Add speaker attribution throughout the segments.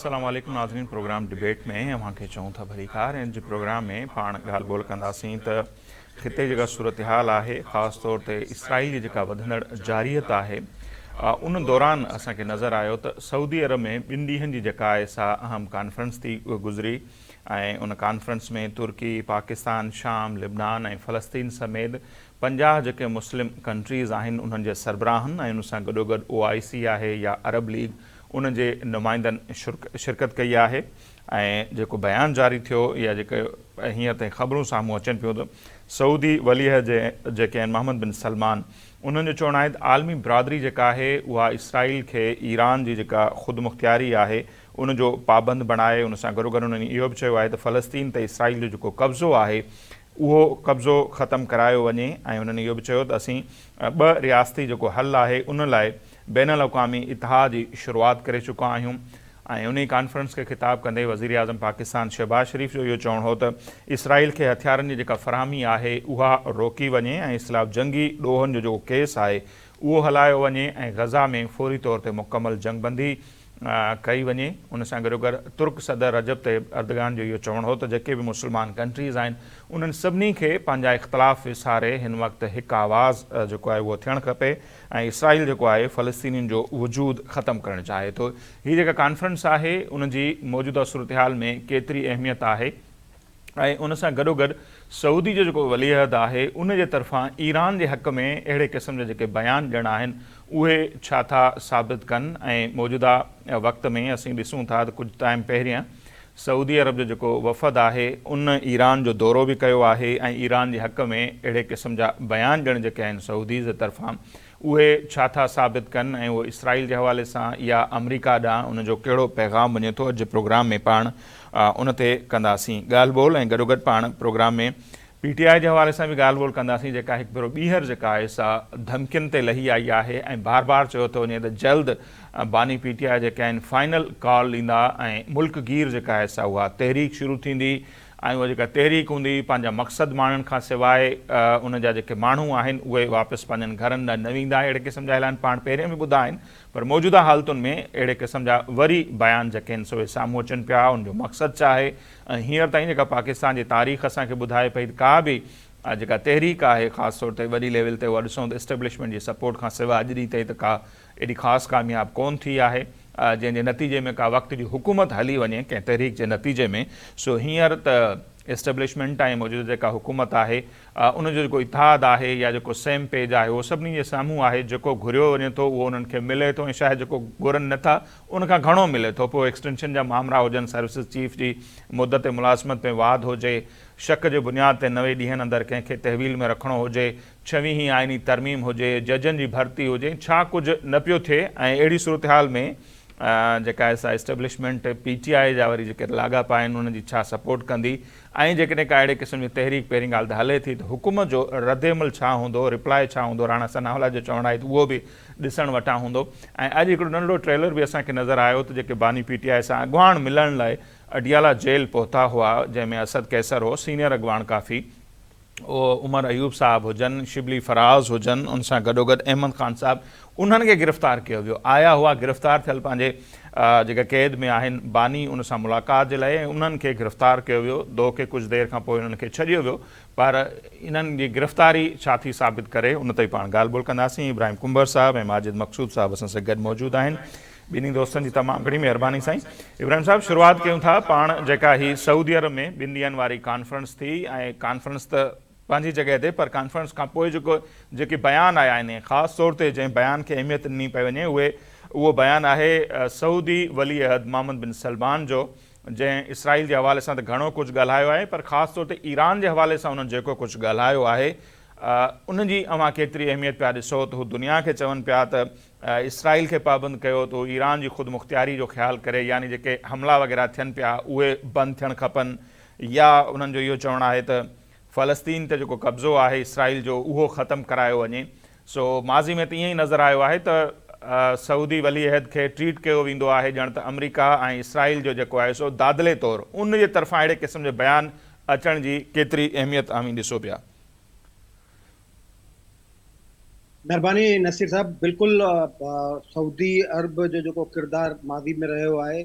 Speaker 1: السلام عليڪم ناظرين پروگرام ڊبيٽ ۾ اوهان کي چئون ٿا ڀليڪار ۽ اڄ جي پروگرام ۾ پاڻ ڳالهه ٻولهه ڪنداسين ته خطي جيڪا صورتحال آهي خاص طور تي اسرائيل جي جيڪا وڌندڙ جارحيت آهي ان دوران اسان کي نظر آيو ته سعودي عرب ۾ ٻن ڏينهن جي جيڪا آهي سا اهم ڪانفرنس ٿي گذري ۽ ان ڪانفرنس ۾ ترڪي، پاڪستان، شام، لبنان ۽ فلسطين سميت 50 جيڪي مسلم ڪنٽريز آهن انهن جي سربراهن ۽ ان سان گڏوگڏ او آء سي آهي يا عرب ليگ ان جي نمائندن شرڪت ڪئي آهي ۽ جيڪو بيان جاري ٿيو يا جيڪي هينئر تائين خبرون سامهون اچن پيون ته سعودي ولي عهد جيڪي آهن محمد بن سلمان انهن جو چوڻ آهي ته عالمي برادري جيڪا آهي اها اسرائيل کي ايران جي جيڪا خودمختياري آهي ان جو پابند بڻائي ان سان گڏوگڏ انهن اهو به چيو آهي ته فلسطين تي اسرائيل جو جيڪو قبضو آهي اهو قبضو ختم ڪرايو وڃي ۽ انهن اهو به چيو ته اسين ٻه رياستي جيڪو حل آهي ان لاء بين الاقوامي اتحاد جي شروعات ڪري چڪا آهيون ۽ انهي ڪانفرنس کي خطاب ڪندي وزيراعظم پاڪستان شهباز شريف جو اهو چوڻ هو ته اسرائيل کي هٿيارن جي جيڪا فراهمي آهي اها روڪي وڃي ۽ خلاف جنگي ڏوهن جو جيڪو ڪيس آهي اهو هلايو وڃي ۽ غزه ۾ فوري طور تي مڪمل جنگ بندي ڪئي وڃي. ان سان گڏوگڏ ترڪ صدر رجب طيب اردگان جو اهو چوڻ هو ته جيڪي به مسلمان ڪنٽريز آهن انهن سڀني کي پنهنجا اختلاف وساري هن وقت هڪ آواز جيڪو آهي اهو ٿيڻ کپي ۽ اسرائيل جيڪو آهي فلسطينين جو وجود ختم ڪرڻ چاهي ٿو. هي جيڪا ڪانفرنس آهي ان جي موجوده صورتحال ۾ ڪيتري اهميت آهي ۽ ان سان گڏوگڏ سعودي جو جيڪو ولي عهد آهي ان جي طرفان ايران جي حق ۾ اهڙي قسم جا جيڪي بيان ڏيڻا آهن اهي ڇا ٿا ثابت ڪن ۽ موجوده وقت ۾ اسين ڏسون ٿا ته ڪجهه ٽائيم پهريان سعودي عرب جو جيڪو وفد آهي ان ايران جو دورو به ڪيو آهي ۽ ايران جي حق ۾ اهڙي قسم جا بيان ڏيڻ جيڪي آهن سعوديز جي طرفان اهي ڇا ٿا ثابت ڪن ۽ اهو اسرائيل جي حوالي سان يا آمريڪا ڏانهن ان جو ڪهڙو پيغام وڃي ٿو اڄ جي پروگرام ۾ پاڻ ان تي ڪنداسين ڳالهه ٻولهه ۽ گڏوگڏ پاڻ پروگرام ۾ پي ٽي آء جي حوالي سان به ڳالهه ٻولهه ڪنداسين جيڪا هڪ ڀيرو ٻيهر جيڪا آهي سا ڌمڪين تي لهي آئي آهي ۽ بار بار چيو ٿو وڃي ته جلد باني پي ٽي آء جيڪي آهن فائنل ڪال ڏيندا ۽ ملڪ گير جيڪا آهي سا اها تحريڪ شروع ٿيندي ۽ اها جيڪا تحريڪ هوندي پنهنجا مقصد ماڻڻ کان سواء ان جا جيڪي ماڻهو آهن اهي واپس پنهنجن گهرن ڏانهن نه ويندا. اهڙي قسم جا اعلان پاڻ پهرين به ٻڌا آهن پر موجوده حالتن ۾ اهڙي قسم جا وري بيان جيڪي آهن سو اهي سامهون اچن پيا ان جو مقصد ڇا آهي ۽ هينئر تائين جيڪا پاڪستان جي تاريخ اسان کي ٻڌائي پئي ته ڪا به جيڪا تحريڪ آهي خاص طور تي وڏي ليول تي اها ڏسون ته اسٽيبلشمينٽ جي سپورٽ کان سواء اڄ ڏينهن تائين ته ڪا ايڏي خاص ڪامياب ڪونه ٿي آهي جنهن جي نتيجي ۾ ڪا وقت جي حڪومت هلي وڃي ڪنهن تحريڪ جي نتيجي ۾ سو هينئر ته اسٽيبلشمينٽ ۽ موجوده جيڪا حڪومت آهي ان جو جيڪو اتحاد آهي يا جيڪو سيم پيج آهي اهو سڀني جي سامهون آهي جيڪو گهريو وڃي ٿو اهو انهن کي ملي ٿو ۽ شايد جيڪو گهرن نه ٿا ان کان گهڻو ملي ٿو پوء ايڪسٽينشن جا مامرا هجن سروسز چيف جي مدت ملازمت ۾ واڌ هجي شڪ جي بنياد تي 90 ڏينهن اندر ڪنهن کي تحويل ۾ رکڻو هجي ڇويهين آئيني ترميم هجي، ججن جي ڀرتي هجي، ڇا ڪجهه نه پيو ٿئي ۽ اهڙي صورتحال ۾ جيڪا آهي سا اسٽيبلشمينٽ پي ٽي آء جا وري جيڪي لاڳاپا آهن انهن جي ڇا سپورٽ ڪندي ۽ جيڪڏهن ڪا اهڙي قسم جي تحريڪ پهرين ڳالهه ته هلي ٿي ته حڪومت جو ردعمل ڇا هوندو، رپلاء ڇا هوندو، راڻا ثناء الله جو چوڻ آهي ته اهو به ڏسڻ وٽان هوندو ۽ اڄ هڪڙو ننڍڙو ٽريلر به اسان کي نظر آيو ته جيڪي باني پي ٽي آء سان اڳواڻ ملڻ لاء اڊيالا جيل پهتا هئا جنهن ۾ اسد قيصر هو سينيئر اڳواڻ ڪافي عمر ايوب صاحب هجن، شبلي فراز هجن، ان سان گڏوگڏ احمد خان صاحب انهن کي گرفتار ڪيو ويو. آيا هئا گرفتار ٿيل پنهنجي جيڪا قيد ۾ آهن باني ان سان ملاقات جي لاء ۽ انهن کي گرفتار ڪيو ويو. دوکي ڪجهه دير کان پوء انهن کي ڇڏيو ويو پر انهن جي گرفتاري ڇا ٿي ثابت ڪري ان تي پاڻ ڳالهه ٻولهه ڪنداسين. ابراهيم ڪنڀر صاحب ۽ ماجد مقصود صاحب اسان سان گڏ موجود آهن. ٻنهي دوستن جي تمام گهڻي مهرباني سائين ابراهيم صاحب شروعات ڪيون ٿا پاڻ جيڪا هي سعودي عرب ۾ ٻن ڏينهن واري ڪانفرنس ٿي ۽ ڪانفرنس ته پنهنجي جڳهه تي پر ڪانفرنس کان پوء جيڪو جيڪي بيان آيا آهن خاص طور تي جنهن بيان کي اهميت ڏني پئي وڃي اهي اهو بيان آهي سعودي ولي عهد محمد بن سلمان جو جنهن اسرائيل جي حوالي سان ته گهڻو ڪجهه ڳالهايو آهي پر خاص طور تي ايران جي حوالي سان انهن جيڪو ڪجهه ڳالهايو آهي ان جي اوهان ڪيتري اهميت پيا ڏسو ته هو دنيا کي چون پيا ته اسرائيل کي پابند ڪيو ته هو ايران جي خودمختياري جو خيال ڪري يعني جيڪي حملا وغيره ٿين پيا اهي بند ٿيڻ کپن يا انهن جو اهو چوڻ آهي ته فلسطين تي جيڪو قبضو آهي اسرائيل جو اهو ختم ڪرايو وڃي سو ماضي ۾ ته ائين ئي نظر آيو آهي ته سعودي ولي عهد کي ٽريٽ ڪيو ويندو آهي ڄڻ ته آمريڪا ۽ اسرائيل جو جيڪو آهي سو دادلي طور ان جي طرفان اهڙي قسم جي بيان اچڻ جي ڪيتري اهميت اوهين ڏسو پيا.
Speaker 2: مھرباني نصير صاحب بلڪل سعودي عرب جو جيڪو ڪردار ماضي ۾ رهيو آهي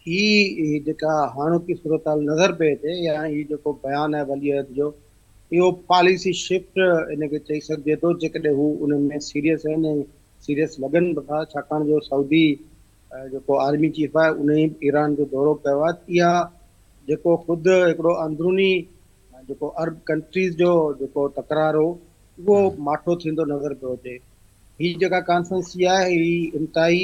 Speaker 2: هي جيڪا هاڻوڪي صورتحال نظر پئي اچي يا هي جيڪو بيان آهي ولي عهد جو، اهو پاليسي شفٽ ان کي چئي سگهجي ٿو، جيڪڏهن هو ان ۾ سيريس آهن ۽ سيريس لڳن به ٿا، ڇاڪاڻ جو سعودي جيڪو آرمي چيف آهي ان ئي ايران جو دورو ڪيو آهي. اها جيڪو خود هڪڙو اندروني جيڪو عرب ڪنٽريز جو جيڪو تڪرار هو اهو ماٺو ٿيندو نظر پيو اچي. هي جيڪا ڪانفرنس ٿي آهي هي انتهائي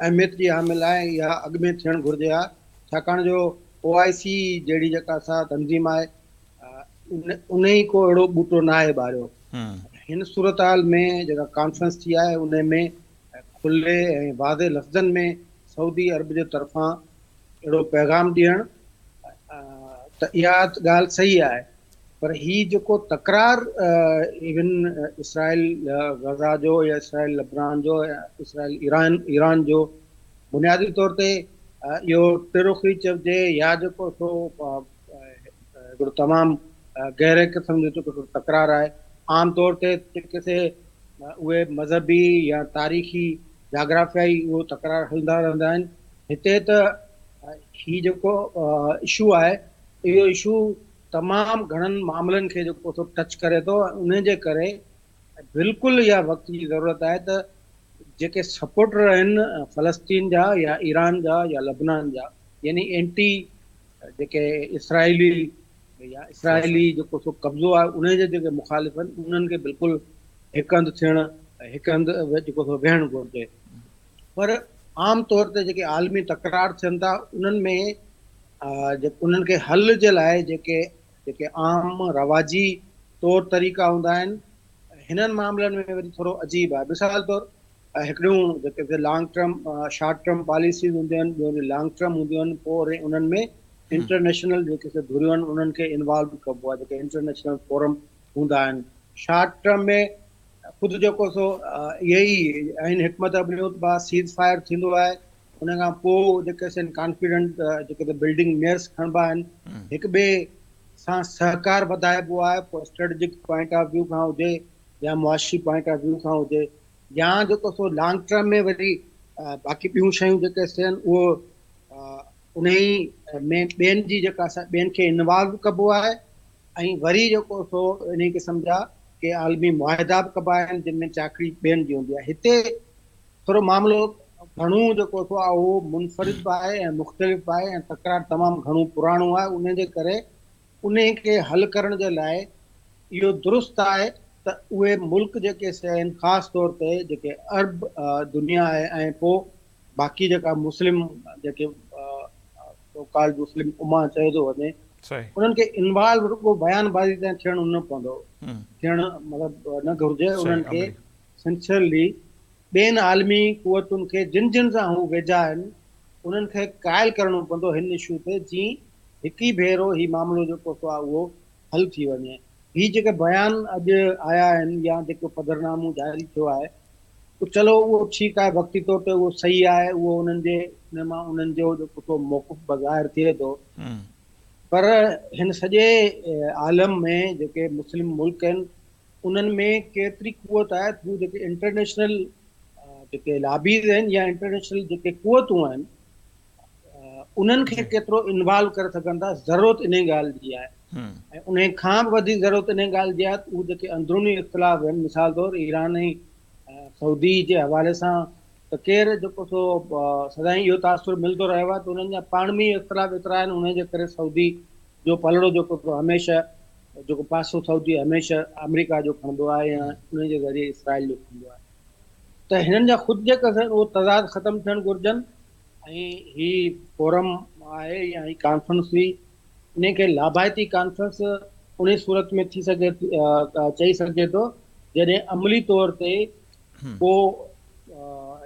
Speaker 2: اهميت جي حامل آهي، اها اڳ ۾ ٿيڻ گهرجي ها، ڇاڪاڻ جو او آء سي جهڙي جيڪا سا تنظيم آهي ان ئي ڪو اهڙو ٻوٽو ناهي ٻاريو. هن صورتحال ۾ جيڪا ڪانفرنس ٿي آهي ان ۾ کلي ۽ واضح لفظن ۾ سعودي عرب جي طرفان اهڙو پيغام ڏيڻ ته اها ڳالهه صحيح آهي، پر هي جيڪو تڪرار ايون اسرائيل غزا جو يا اسرائيل لبنان جو يا اسرائيل ايران ايران جو بنيادي طور تي اهو ٽرخي چئجي يا جيڪو سو هڪڙو تمام گهري قسم جو جيڪو تڪرار آهي، عام طور تي جيڪي سي اهي مذهبي يا تاريخي جاگرافيائي اهو تڪرار هلندا رهندا آهن. هتي ته هي جيڪو اشو آهي اهو اشو تمام گهڻن معاملن کي جيڪو سو ٽچ ڪري ٿو، ان جي ڪري بلڪل اها وقت جي ضرورت آهي ته جيڪي سپورٽر آهن فلسطين جا يا ايران جا يا لبنان جا، يعني اينٽي جيڪي اسرائيلي يا اسرائيلي جيڪو سو قبضو آهي ان جي جيڪي مخالف آهن، انهن کي بلڪل هڪ هنڌ ٿيڻ، هڪ هنڌ جيڪو سو ويهڻ گهرجي. پر عام طور تي جيڪي عالمي تڪرار ٿين ٿا انهن ۾ انهن کي حل جي لاء جيڪي جيڪي عام رواجي طور طريقا هوندا آهن، هنن معاملن ۾ وري ٿورو عجيب آهي. مثال طور هڪڙيون جيڪي long term short term policies هونديون آهن، ٻيون وري لانگ ٽرم هونديون آهن، پوء وري انهن ۾ انٽرنيشنل جيڪي سي ڌريون آهن انهن کي انوالو ڪبو آهي، جيڪي انٽرنيشنل فورم هوندا آهن. شارٽ ٽرم ۾ خود جيڪو سو اهي ئي آهن حڪمت عمليون ته سيز فائر ٿيندو آهي، ان کان پوء جيڪي سن ڪانفيڊنٽ جيڪي ته بلڊنگ ميئرس کڻبا آهن، هڪ ٻئي سان سهڪار وڌائبو آهي، پوء اسٽريٽجڪ پوائنٽ آف ويو کان هجي يا معاشي پوائنٽ آف ويو کان هجي يا جيڪو سو لانگ ٽرم ۾ وري باقي ٻيون شيون جيڪي سن اهو انهي ۾ ٻين جي جيڪا ٻين کي انوالو ڪبو آهي ۽ وري جيڪو سو انهي قسم جا ڪي عالمي معاهدا به ڪبا آهن جن ۾ چاڪري ٻين جي هوندي آهي. هتي ٿورو معاملو گهڻو جيڪو سو آهي اهو منفرد به آهي ۽ مختلف به آهي ۽ تڪرار تمام گهڻو پراڻو آهي، انهي جي ڪري انهي کي حل ڪرڻ جي لاء اهو درست آهي ته اهي ملڪ جيڪي سي آهن خاص طور تي جيڪي عرب دنيا آهي ۽ پوء باقي جيڪا مسلم جيڪي سو ڪالڊ مسلم امه چيو ٿو وڃي انهن کي انوالو رڳو بيان بازي تائين ٿيڻ نه پوندو، ٿيڻ مطلب نه گهرجي، انهن کي سنسيئرلي ٻين عالمي قوتن کي جن جن سان هو ويجها آهن انهن کي قائل ڪرڻو پوندو هن اشو تي، جيئن هڪ ئي ڀيرو هي معاملو جيڪو سو آهي اهو حل ٿي وڃي. هي جيڪي بيان اڄ آيا آهن يا جيڪو پڌرنامو جاري ٿيو آهي چلو اهو ٺيڪ آهي، وقتي طور تي اهو صحيح آهي، اهو انهن جي ان مان انهن جو جيڪو سو موقف بظاهر ٿئي ٿو، پر هن سڄي عالم ۾ جيڪي مسلم ملڪ آهن انهن ۾ ڪيتري قوت آهي ته هو جيڪي انٽرنيشنل جيڪي لابيز آهن يا انٽرنيشنل جيڪي قوتون آهن انهن کي ڪيترو انوالو ڪري سگهن ٿا. ضرورت انهي ڳالهه جي آهي ۽ انهي کان به وڌيڪ ضرورت انهي ڳالهه جي آهي ته هو جيڪي اندروني اختلاف آهن، مثال طور ايران ۽ سعودي جي حوالي سان ته ڪير جيڪو سو سدائين اهو تاثر ملندو رهيو آهي ته انهن جا پاڻ ۾ اختلاف ايترا آهن، انهي جي ڪري سعودي جو پلڙو جيڪو سو هميشه جيڪو پاسو سعودي هميشه آمريڪا جو کڻندو آهي يا انهي جي ذريعي اسرائيل جو کڻندو آهي، ته هنن جا خود جيڪا اهو تضاد ختم ٿيڻ گهرجن ۽ هي فورم آهي يا هي ڪانفرنس هئي انهي کي لاڀائتي ڪانفرنس انهي صورت ۾ ٿي سگهي چئي سگهجي ٿو جڏهن عملي طور تي ڪو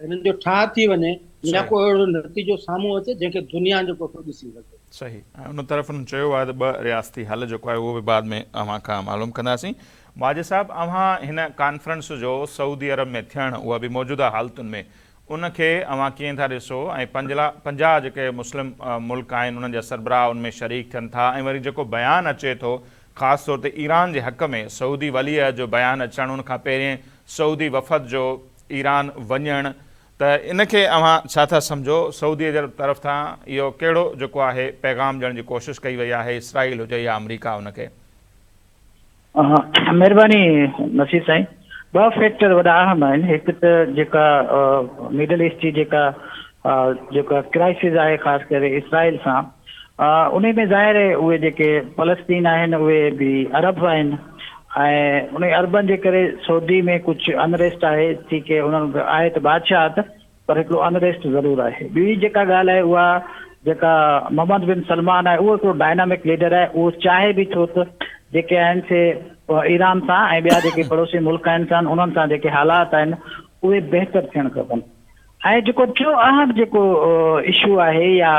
Speaker 2: هنن جو ٺاهه ٿي وڃي يا ڪو اهڙو نتيجو سامهون اچي جنهن کي دنيا جيڪو سو ڏسي سگهي.
Speaker 1: صحيح ۽ ان طرف هنن چيو آهي ته ٻه رياستي حل جيڪو آهي اهو به بعد ۾ اوهان کان معلوم ڪنداسين. مهاجر صاحب اوهان هن ڪانفرنس جو سعودي عرب ۾ ٿيڻ اها به موجوده حالتن ۾ ان کي اوهان ڪيئن ٿا ڏسو ۽ 50 جيڪي مسلم ملڪ آهن انهن جا سربراهه ان ۾ شريڪ ٿين ٿا ۽ وري جيڪو بيان اچي ٿو خاص طور تي ايران جي حق ۾ سعودي ولي عهد جو بيان اچڻ ان کان پهرين سعودي وفد جو ايران وڃڻ ته ان کي اوهان ڇا ٿا سمجهو سعودي جي طرف کان اهو ڪهڙو جيڪو آهي پيغام ڏيڻ جي ڪوشش ڪئي وئي آهي اسرائيل هجي يا آمريڪا ان کي.
Speaker 3: مهرباني نصير سائين ٻه فيڪٽر وڏا اهم آهن هڪ ته جيڪا مڊل ايسٽ جي جيڪا جيڪا ڪرائسز آهي خاص ڪري اسرائيل سان انهي ۾ ظاهر آهي اهي جيڪي فلسطين آهن اهي به عرب آهن ۽ انهي عربن جي ڪري سعودي ۾ ڪجهه انريسٽ آهي ٺيڪ آهي انهن آهي ته بادشاهت پر هڪڙو انريسٽ ضرور آهي. ٻي جيڪا ڳالهه آهي اها جيڪا محمد بن سلمان آهي اهو هڪڙو ڊائنامڪ ليڊر آهي اهو چاهي به ٿو ته جيڪي آهن سي ايران سان ۽ ٻيا جيڪي پڙوسي ملڪ آهن سان انهن سان جيڪي حالات آهن اهي بهتر ٿيڻ کپن ۽ جيڪو ٽيون اهم جيڪو اشو آهي يا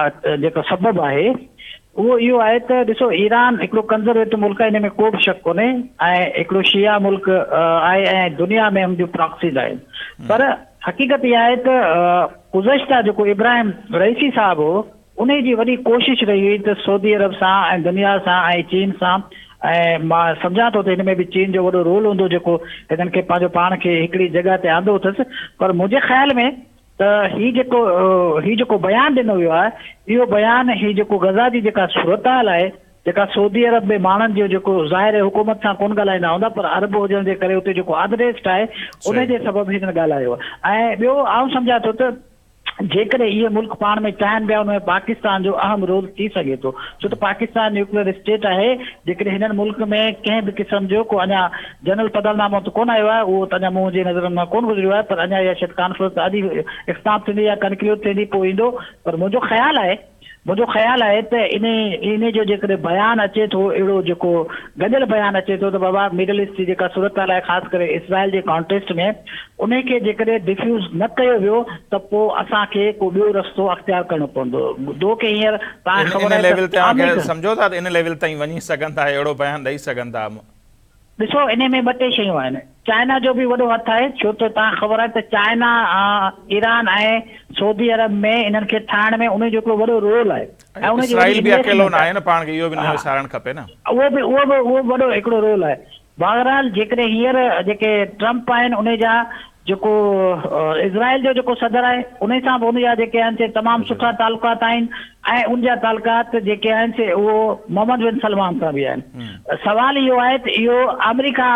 Speaker 3: جيڪو سبب آهي اهو اهو آهي ته ڏسو ايران هڪڙو ڪنزرويٽو ملڪ آهي ان ۾ ڪو به شڪ ڪونهي ۽ هڪڙو شيعا ملڪ آهي ۽ دنيا ۾ ان جون پراڪسيز آهن پر حقيقت اها آهي ته گذشته جيڪو ابراهيم رئيسي صاحب هو انهي جي وڏي ڪوشش رهي هئي ته سعودي عرب سان ۽ دنيا سان ۽ چين سان ۽ مان سمجهان ٿو ته هن ۾ به چين جو وڏو رول هوندو جيڪو هنن کي پنهنجو پاڻ کي هڪڙي جڳهه تي آندو اٿس پر منهنجي خيال ۾ ته هي جيڪو هي جيڪو بيان ڏنو ويو آهي اهو بيان هي جيڪو غزه جي جيڪا صورتحال آهي جيڪا سعودي عرب ۾ ماڻهن جو جيڪو ظاهر آهي حڪومت سان ڪونه ڳالهائيندا هوندا پر عرب هجڻ جي ڪري اتي جيڪو انريسٽ آهي ان جي سبب هنن ڳالهايو ۽ ٻيو آئون سمجهان ٿو ته جيڪڏهن اهي ملڪ پاڻ ۾ چاهين پيا ان ۾ پاڪستان جو اهم رول ٿي سگهي ٿو ڇو ته پاڪستان نيوڪليئر اسٽيٽ آهي جيڪڏهن هنن ملڪ ۾ ڪنهن به قسم جو ڪو اڃا جنرل پڌرنامو ته ڪونه آيو آهي اهو ته اڃا منهنجي نظرن مان ڪونه گذريو آهي پر اڃا اها شايد ڪانفرنس اڄ ئي اختتام ٿيندي يا ڪنڪليوڊ ٿيندي پوء ايندو پر منهنجو خيال آهي منهنجو خيال آهي ته انهي انهي جو جيڪڏهن بيان اچي ٿو اهڙو جيڪو گڏيل بيان اچي ٿو ته بابا مڊل ايسٽ جي جيڪا صورتحال آهي خاص ڪري اسرائيل جي ڪانٽيسٽ ۾ انهي کي جيڪڏهن ڊفيوز نه ڪيو ويو ته پوء اسان کي ڪو ٻيو رستو اختيار ڪرڻو پوندو دو ڪي هينئر توهان کي
Speaker 1: ان
Speaker 3: خبر آهي
Speaker 1: ليول
Speaker 3: ته
Speaker 1: تي اوهان کي
Speaker 3: آمريڪا
Speaker 1: سمجهو ٿا ته ان ليول تائين وڃي سگهن ٿا اهڙو بيان ڏئي سگهن ٿا.
Speaker 3: ڏسو انهي ۾ ٻه ٽي شيون آهن. چائنا جو به وڏو هٿ آهي ڇو ته توهان کي خبر آهي ته چائنا ايران ۽ سعودي عرب ۾ انهن کي ٺاهڻ ۾ انهي جو هڪڙو وڏو رول آهي ۽ انهي جي وڏي
Speaker 1: اسرائيل به اڪيلو
Speaker 3: انويسٽمينٽ
Speaker 1: ناهي
Speaker 3: آهي.
Speaker 1: نه پاڻ کي اهو به نه
Speaker 3: ها
Speaker 1: وسارڻ کپي نه.
Speaker 3: اهو به اهو به اهو به وڏو هڪڙو رول آهي. بهرحال جيڪڏهن هينئر جيڪي ٽرمپ آهن انهي جا جيڪو اسرائيل جو جيڪو صدر آهي انهي سان به ان جا جيڪي آهن سي تمام سٺا تعلقات آهن ۽ ان جا تعلقات جيڪي آهن سي اهو محمد بن سلمان سان به آهن سوال اهو آهي ته اهو آمريڪا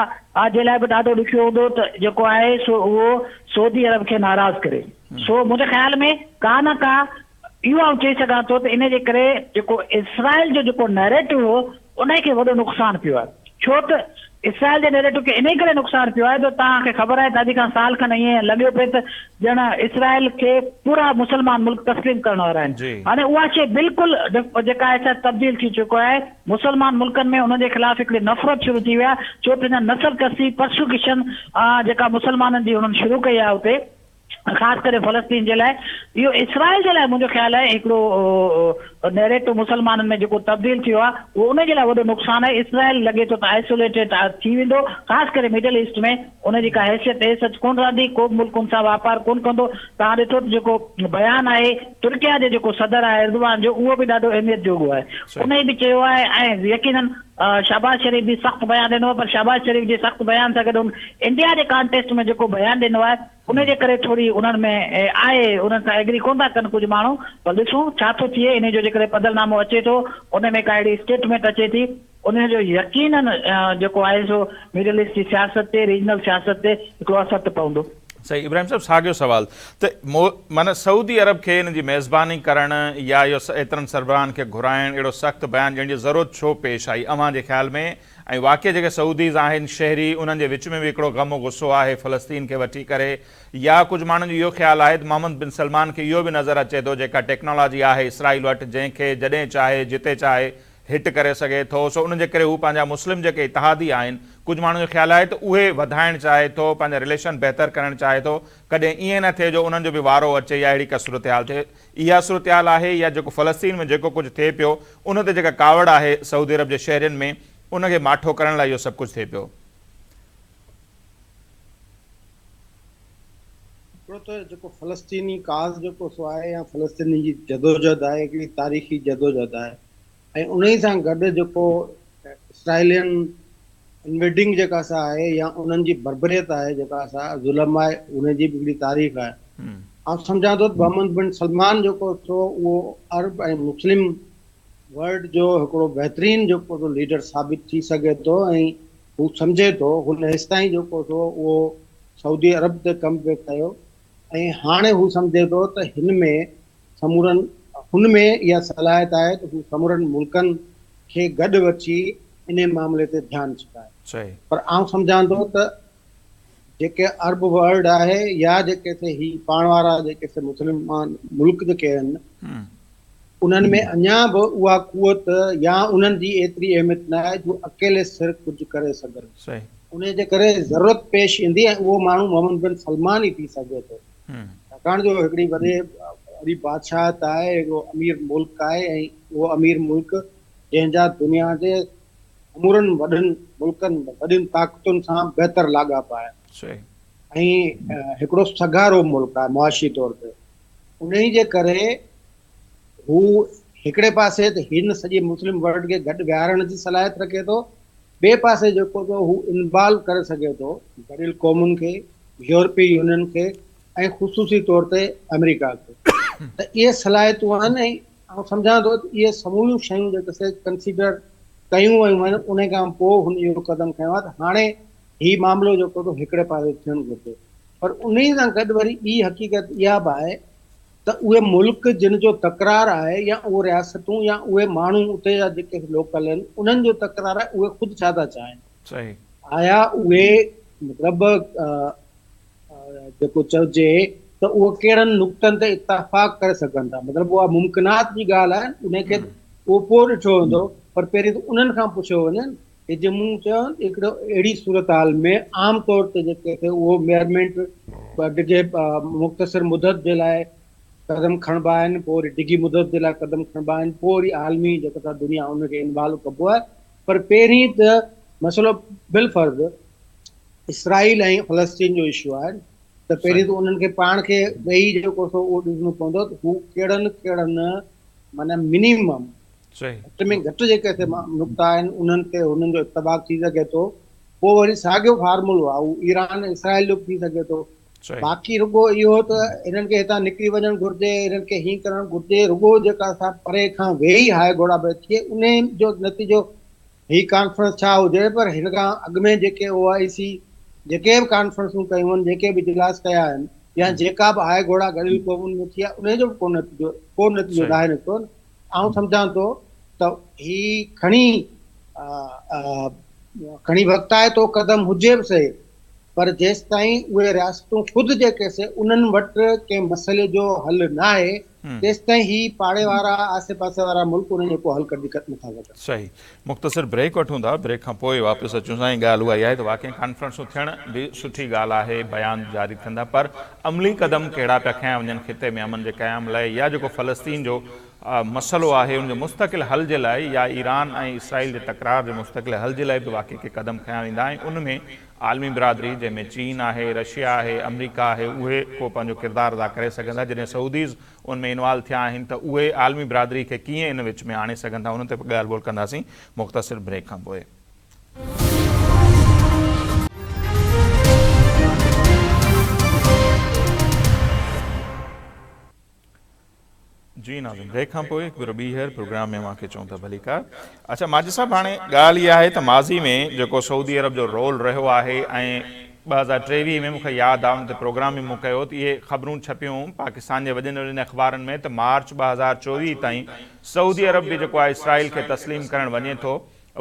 Speaker 3: جي لاء به ڏاڍو ڏکيو هوندو ته جيڪو آهي سو اهو سعودي عرب کي ناراض ڪري سو منهنجي خيال ۾ ڪا نه ڪا اهو آئون چئي سگهان ٿو ته ان جي ڪري جيڪو اسرائيل جو جيڪو نيريٽو هو انهي کي وڏو نقصان پيو آهي ڇو ته اسرائيل جي نيريٽو کي انهي ڪري نقصان پيو آهي جو توهان کي خبر آهي ته اڄ کان سال کن ائين لڳيو پئي ته ڄڻ اسرائيل کي پورا مسلمان ملڪ تسليم ڪرڻ وارا آهن هاڻي اها شيء بلڪل جيڪا آهي سا تبديل ٿي چڪو آهي مسلمان ملڪن ۾ انهن جي خلاف هڪڙي نفرت شروع ٿي وئي آهي ڇو ته هن نسل ڪشي پرسيڪيوشن جيڪا مسلمانن جي هنن شروع ڪئي آهي اتي خاص ڪري فلسطين جي لاء اهو اسرائيل جي لاء منهنجو خيال آهي هڪڙو نيريٽو مسلمانن ۾ جيڪو تبديل ٿيو آهي اهو ان جي لاء وڏو نقصان آهي اسرائيل لڳي ٿو ته آئسوليٽيڊ ٿي ويندو خاص ڪري مڊل ايسٽ ۾ ان جي ڪا حيثيت ايز سچ ڪونه رهندي ڪو به ملڪ ان سان واپار ڪونه ڪندو توهان ڏٺو ته جيڪو بيان آهي ترڪيا جي جيڪو صدر آهي اردوان جو اهو به ڏاڍو اهميت جوڳو آهي ان به چيو آهي ۽ يقينن شهباز شريف به سخت بيان ڏنو آهي پر شهباز شريف جي سخت بيان سان گڏ ان انڊيا جي ڪانٽيسٽ ۾ جيڪو بيان ڏنو آهي ان جي ڪري ٿوري انهن ۾ آهي انهن سان ايگري ڪونه ٿا ڪن ڪجهه ماڻهو پر ڏسون ڇا ٿو ٿئي انهي جو جيڪڏهن پڌرنامو اچي ٿو ان ۾ ڪا اهڙي اسٽيٽمينٽ اچي ٿي انهي جو يقينن جيڪو آهي سو مڊل ايسٽ جي سياست تي ريجنل سياست تي هڪڙو اثر ته پوندو.
Speaker 1: صحيح ابراهيم صاحب ساڳيو سوال ته معنيٰ سعودي عرب کي ان جي ميزباني ڪرڻ يا اهو ايترن سربراهن کي گهرائڻ اهڙو سخت بيان ڏيڻ جي ضرورت ڇو پيش آئي اوهان جي خيال ۾ ۽ واقعي جيڪي سعوديز آهن شهري انهن جي وچ ۾ به هڪڙو غم و غصو آهي فلسطين کي وٺي ڪري يا ڪجهه ماڻهن جو اهو خيال آهي ته محمد بن سلمان کي اهو به نظر اچي ٿو جيڪا ٽيڪنالاجي آهي اسرائيل وٽ جنهن کي جڏهن چاهي جتي چاهي هٽ ڪري سگهي ٿو سو ان جي ڪري هو پنهنجا مسلم جيڪي اتحادي آهن ڪجهه ماڻهن جو خيال آهي ته اهي وڌائڻ چاهي ٿو پنهنجا رليشن بهتر ڪرڻ چاهي ٿو ڪڏهن ائين نه ٿئي جو انهن جو به وارو اچي يا اهڙي ڪا صورتحال ٿئي اها صورتحال آهي يا جيڪو فلسطين ۾ جيڪو ڪجهه ٿئي پيو ان تي جيڪا ڪاوڙ آهي سعودي عرب جي شهرين ۾ ان کي ماٺو ڪرڻ لاء اهو سڀ ڪجهه ٿئي پيو.
Speaker 2: هڪڙو ته جيڪو فلسطيني ڪاز جيڪو سو آهي يا فلسطيني جي جدوجهد آهي هڪڙي تاريخي جدوجهد آهي ۽ انهي سان گڏ جيڪو اسرائيلين انويڊنگ جيڪا سا آهي يا انهن جي بربريت آهي جيڪا سا ظلم آهي ان جي به هڪڙي تاريخ آهي. آئون سمجهان ٿو ته محمد بن سلمان جيڪو سو اهو عرب ۽ مسلم ورلڊ جو هڪڙو بهترين جيڪو سو ليڊر ثابت ٿي سگهي ٿو ۽ هو سمجهي ٿو هن هيستائين جيڪو سو اهو سعودي عرب تي ڪم پئي ڪيو ۽ هاڻي هو سمجهي ٿو ته هن ۾ سمورن هن ۾ اها صلاحيت آهي ته هو سمورن ملڪن کي گڏ وٺي انهي معاملي تي ڌيان ڇڪائي پر آئون سمجهان ٿو ته جيڪي عرب ورلڊ آهي يا جيڪي سي هي پاڻ وارا جيڪي سي مسلمان ملڪ جيڪي آهن انهن ۾ اڃا به اها قوت يا انهن جي ايتري اهميت نه آهي جو اڪيلي سر ڪجهه ڪري سگهن. انهي جي ڪري ضرورت پيش ايندي ۽ اهو ماڻهو محمد بن سلمان ئي ٿي سگهي ٿو. ڇاڪاڻ جو هڪڙي وڏي وڏي بادشاهت آهي، هڪڙو امير ملڪ آهي ۽ اهو امير ملڪ جنهن جا دنيا جي سمورن وڏن ملڪن، وڏين طاقتن سان بهتر لاڳاپا آهن ۽ هڪڙو سگهارو ملڪ آهي معاشي طور تي. انهي جي ڪري هو هڪڙي پاسي ته هن سڄي مسلم ورلڊ کي گڏ ويهارڻ جي صلاحيت رکي ٿو، ٻئي پاسي جيڪو ته هو انوالو ڪري سگهي ٿو گڏيل قومن کي، يورپي يونين کي ۽ خصوصي طور تي آمريڪا کي ته اهي صلاحيتون آهن ۽ آئون سمجهان ٿو ته اهي سموريون شيون جيڪي سي ڪنسيڊر ڪيون ويون آهن انهي کان پوء هن اهو قدم کنيو آهي ته هاڻي هي معاملو جيڪو ته هڪڙي پاسي ٿيڻ گهرجي پر انهي سان گڏ وري ٻي حقيقت اها به آهي ته اهي ملڪ جن جو تڪرار آهي يا اهي رياستون يا اهي ماڻهو اتي جا جيڪي لوڪل آهن انهن جو تڪرار آهي اهي خود ڇا ٿا چاهين آيا اهي مطلب جيڪو چئجي ته اهو ڪهڙن نقطن تي اتفاق ڪري سگهن ٿا مطلب اها ممڪنات جي ڳالهه آهي ان کي اهو پوء ڏٺو ويندو پر پهرين ته انهن کان پڇيو وڃي ته جي مون چيو هڪڙو اهڙي صورتحال ۾ عام طور تي جيڪي ٿئي اهو ميئرمينٽ ڊگهي مختصر مدت جي لاء قدم کڻبا آهن پوء وري ڊگهي مدت جي لاء قدم کڻبا آهن پوء وري عالمي جيڪا سا دنيا ان کي انوالو ڪبو آهي پر پهرين ته مسئلو بالفرض اسرائيل ۽ فلسطين جو اشو آهي ته پهرين ته انهن کي پاڻ کي ويهي جيڪو سو اهو ڏسڻو پوندو ته هو ڪهڙن ڪهڙن معنيٰ منيمم گهٽ ۾ گهٽ جيڪي هتي نقطا آهن انهن تي هنن جو اتفاق ٿي سگهي ٿو پوء وري ساڳيو فارمولو آهي اهو ايران ۽ اسرائيل جو به ٿي سگهي ٿو باقي رڳو اهو ته هنن کي هتان نڪري وڃڻ گهرجي هنن کي هيئن ڪرڻ گهرجي رڳو جيڪا اسان پري کان ويهي هاء گهوڙا پئي ٿئي انهي جو نتيجو هي ڪانفرنس ڇا هجي پر هن کان اڳ ۾ جيڪي او آء سي جيڪي به ڪانفرنسون ڪيون آهن جيڪي به اجلاس ڪيا آهن يا جيڪا به هاء گهوڙا گڏيل قومن ۾ ٿي آهي انهي جو به ڪو نتيجو ڪو نتيجو ناهي نڪتو آئون سمجهان ٿو ته هي کڻي کڻي وقتائتو قدم هجي به سهي پر جيستائين اهي رياستون خود جيڪي سي انهن وٽ ڪنهن مسئلي جو حل ناهي تيستائين هي پاڙي وارا آسي پاسي وارا ملڪ انهن جو ڪو حل ڪڍي نٿا سگهن.
Speaker 1: صحيح مختصر بريڪ وٺون ٿا بريڪ کان پوء واپس اچون ٿا ۽ ڳالهه اها ئي آهي ته واقعي ڪانفرنسون ٿيڻ به سٺي ڳالهه آهي بيان جاري ٿين ٿا پر عملي قدم ڪهڙا پيا کنيا وڃن خطي ۾ امن جي قيام لاء يا جيڪو فلسطين جو مسئلو آهي ان جي مستقل حل جي لاء يا ايران ۽ اسرائيل جي تڪرار جي مستقل حل جي لاء به واقعي ڪي قدم کنيا ويندا ۽ ان ۾ عالمي برادري جنهن ۾ چين آهي، رشيا آهي، آمريڪا آهي اهي ڪو پنهنجو ڪردار ادا ڪري سگهن ٿا جڏهن سعوديز ان ۾ انوالو ٿيا آهن ته اهي عالمي برادري کي ڪيئن ان وچ ۾ آڻي سگهن ٿا ان تي به ڳالهه ٻولهه ڪنداسين مختصر بريڪ کان پوء. جي ناظرين بريڪ کان پوء هڪ ڀيرو ٻيهر پروگرام ۾ اوهان کي چئون ٿا ڀليڪار. اڇا ماجد صاحب هاڻي ڳالهه اها آهي ته ماضي ۾ جيڪو سعودي عرب جو رول رهيو آهي ۽ 2023 ۾ مون کي ياد آهي ان تي پروگرام به مون ڪيو ته اهي خبرون ڇپيون پاڪستان جي وڏين وڏين اخبارن ۾ ته مارچ 2024 تائين سعودي عرب به جيڪو آهي اسرائيل کي تسليم ڪرڻ وڃي ٿو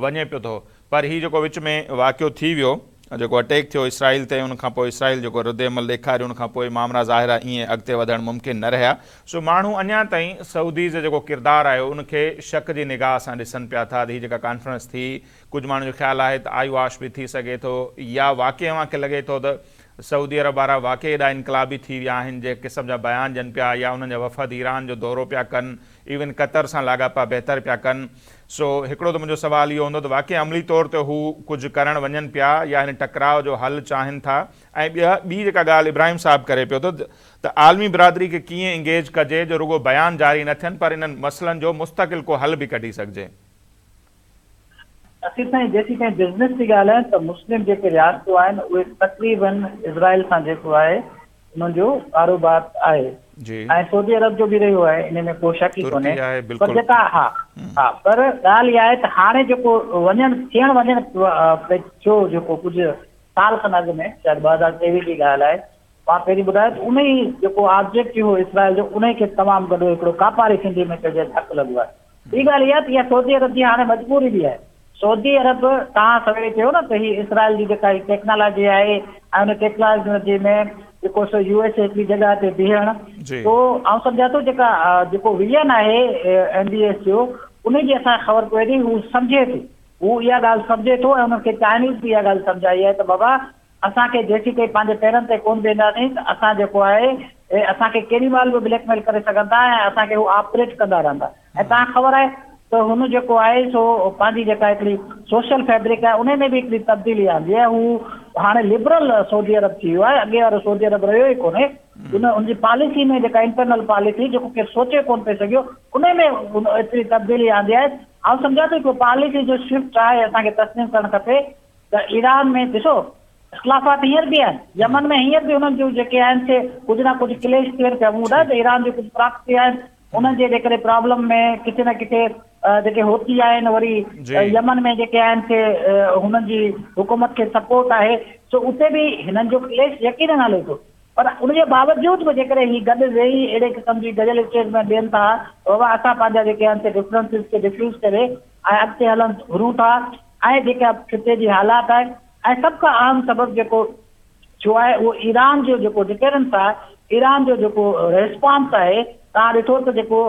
Speaker 1: وڃي پيو ٿو پر هي جيڪو وچ ۾ واقعو ٿي ويو جيڪو اٽيڪ ٿيو اسرائيل تي ان کان پوء اسرائيل جيڪو رد عمل ڏيکاريو ان کان پوء مامرا ظاهر آهي ائين اڳتي وڌڻ ممڪن نه رهيا سو ماڻهو اڃا تائين سعوديز جو جيڪو ڪردار آهي ان کي شڪ جي نگاهه سان ڏسن پيا ٿا ته هي جيڪا ڪانفرنس ٿي ڪجهه ماڻهن جو خيال آهي ته آئي واش به ٿي سگهي ٿو يا واقعي اوهان کي لڳي ٿو ته سعودي عرب وارا واقعي ايڏا انقلابي ٿي ويا آهن جنهن قسم جا بيان ڏين پيا يا انهن جا وفد ايران جو دورو پيا ڪن ايون قطر سان لاڳاپا بهتر پيا ڪن. سو هڪڙو ته منهنجو سوال اهو هوندو ته واقعي عملي طور تي هو ڪجهه ڪرڻ وڃن پيا يا هن ٽڪراء جو حل چاهين ٿا ۽ ٻي جيڪا ڳالهه ابراهيم صاحب ڪري پيو ٿو ته عالمي برادري کي ڪيئن انگيج ڪجي جو رڳو بيان جاري نه ٿين پر انهن مسئلن جو مستقل ڪو حل به ڪڍي سگهجي.
Speaker 3: نصير سائين جيسين تائين بزنس جي ڳالهه آهي ته مسلم جيڪي رياستون آهن اهي تقريبن اسرائيل سان جيڪو آهي انهن جو ڪاروبار آهي ۽ سعودي عرب جو به رهيو آهي ان ۾ ڪو شڪ ئي ڪونهي پر جيڪا ها ها پر ڳالهه اها آهي ته هاڻي جيڪو وڃڻ ٿيڻ وڃڻ پئي ٿيو جيڪو ڪجهه سال کن اڳ ۾ شايد 2023 جي ڳالهه آهي مان پهرين ٻڌايو ته ان ئي جيڪو آبجيڪٽو هو اسرائيل جو ان کي تمام گڏو هڪڙو ڪاپاري سنڌي ۾ چئجي ڌڪ لڳو آهي ٻي ڳالهه اها ته اها سعودي عرب جي هاڻي مجبوري به آهي. سعودي عرب توهان سويري چيو نه ته هي اسرائيل جي جيڪا هي ٽيڪنالاجي آهي ۽ ان ٽيڪنالاجي ۾ جيڪو سو يو ايس اي هڪڙي جڳهه تي بيهڻ سو آئون سمجهان ٿو جيڪا جيڪو ويزن آهي ايم بي ايس جو ان جي اسان کي خبر پوي ٿي هو سمجهي ٿو هو اها ڳالهه سمجهي ٿو ۽ انهن کي چائنيز به اها ڳالهه سمجهائي آهي ته بابا اسان کي جيسين تائين پنهنجي پيرن تي ڪونه بيهنداسين ته اسان جيڪو آهي اسان کي ڪيڏي مهل به بليڪ ميل ڪري سگهن ٿا ۽ اسان کي هو آپريٽ ڪندا رهندا ۽ توهان کي خبر آهي ته هن جيڪو آهي سو پنهنجي جيڪا هڪڙي سوشل فيبرڪ آهي انهي ۾ به هڪڙي تبديلي آندي آهي هو هاڻي لبرل سعودي عرب ٿي ويو آهي اڳي وارو سعودي عرب رهيو ئي ڪونهي ان ان جي پاليسي ۾ جيڪا انٽرنل پاليسي جيڪو ڪير سوچي ڪونه پئي سگهيو انهي ۾ هن ايتري تبديلي آندي آهي آئون سمجهان ٿو هڪڙو پاليسي جو شفٽ آهي اسان کي تسليم ڪرڻ کپي ته ايران ۾ ڏسو اختلافات هينئر به آهن، يمن ۾ هينئر به انهن جون جيڪي آهن سي ڪجهه نه ڪجهه ڪليش ٿين پيا، مون ٻڌايو ته ايران جون ڪجهه پراڪسي آهن انهن جي جيڪڏهن پرابلم ۾ ڪٿي نه ڪٿي جيڪي حوثي آهن وري يمن ۾ جيڪي آهن سي هنن جي حڪومت کي سپورٽ آهي سو اتي به هنن جو ڪليش يقينن هلي ٿو پر ان جي باوجود به جيڪڏهن هي گڏ ويهي اهڙي قسم جي گڏيل اسٽيٽمينٽ ڏين ٿا ته بابا اسان پنهنجا جيڪي آهن سي ڊفرنسز کي ڊفيوز ڪري ۽ اڳتي هلڻ گهرون ٿا ۽ جيڪا خطي جي حالات آهن ۽ سڀ کان اهم سبب جيڪو ٿيو آهي اهو ايران جو جيڪو ڊٽرنس آهي، ايران جو جيڪو ريسپانس آهي، توهان ڏٺو ته جيڪو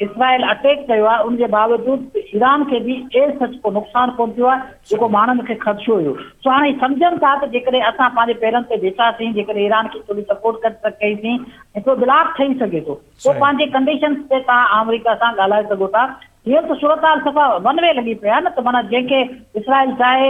Speaker 3: اسرائيل اٽيڪ ڪيو آهي ان جي باوجود ايران کي به ايز سچ ڪو نقصان ڪونه ٿيو آهي جيڪو ماڻهن کي خدشو هيو. سو هاڻي سمجهن ٿا ته جيڪڏهن اسان پنهنجي پيرن تي بيٺاسين، جيڪڏهن ايران کي ٿوري سپورٽ ڪئي سين هڪڙو بلاڪ ٺهي سگهي ٿو. پوء پنهنجي ڪنڊيشنز تي توهان آمريڪا سان ڳالهائي سگهو ٿا. هينئر ته صورتحال صفا ون وي لڳي پئي آهي نه ته معنيٰ جنهن کي اسرائيل چاهي